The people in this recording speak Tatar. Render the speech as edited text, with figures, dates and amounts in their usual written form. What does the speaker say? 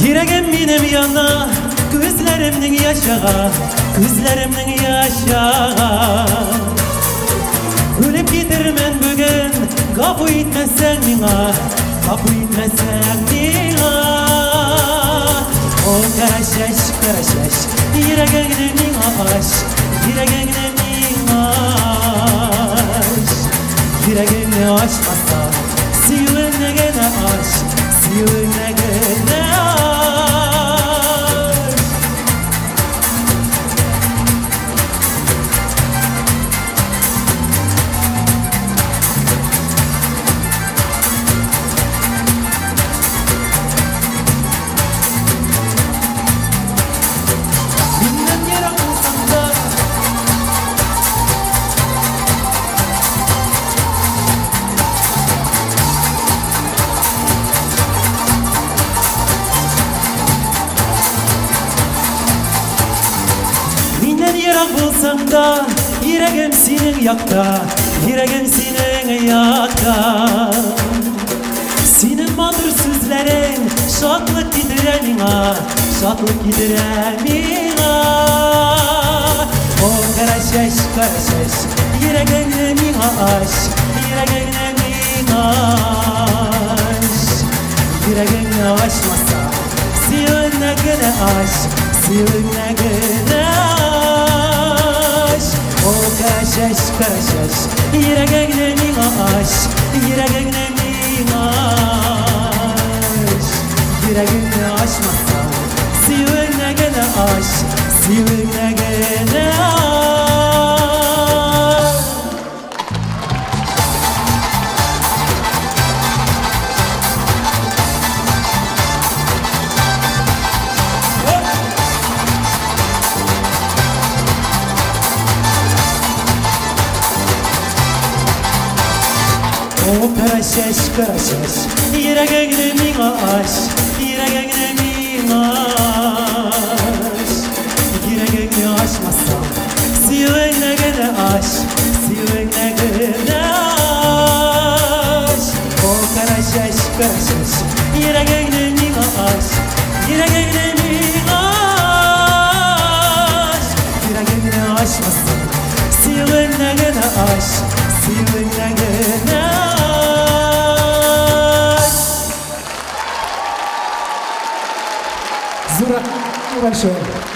Йөрәгем минем яна, күзләремнең яшага, күзләремнең яшага. Үлеп китермен бүген, гафу итмәсәң миңа, гафу итмәсәң миңа. О, кара чәч, кара чәч, йөрәгеңне миңа ач, йөрәгеңне миңа ач. Йөрәгеңне ачмасаң, сөюеңне генә ач, сөюеңне генә ач. Миннән ерак булсаң да, миннән ерак булсаң да, йөрәгем синең якта, йөрәгем синең якта. Синең матур сүзләрең шатлык китерә миңа, шатлык китерә миңа. О, кара чәч, кара чәч, йөрәгеңне миңа ач, йөрәгеңне миңа ач. Йөрәгеңне ачмасаң, сөюеңне генә ач, сөюеңне генә ач. О, кара чәч, кара чәч, йөрәгеңне миңа ач, йөрәгеңне миңа ач. Йөрәгеңне ачмасаң, сөюеңне генә ач, сөюеңне генә ач. О, кара чәч, кара чәч, йөрәгеңне миңа ач, йөрәгеңне миңа ач. Йөрәгеңне ачмасаң, сөюеңне генә ач, сөюеңне генә ач. О, кара чәч, кара чәч, йөрәгеңне миңа ач, йөрәгеңне миңа ач. Йөрәгеңне ачмасаң, сөюеңне генә ач, сөюеңне генә ач. Зур большое.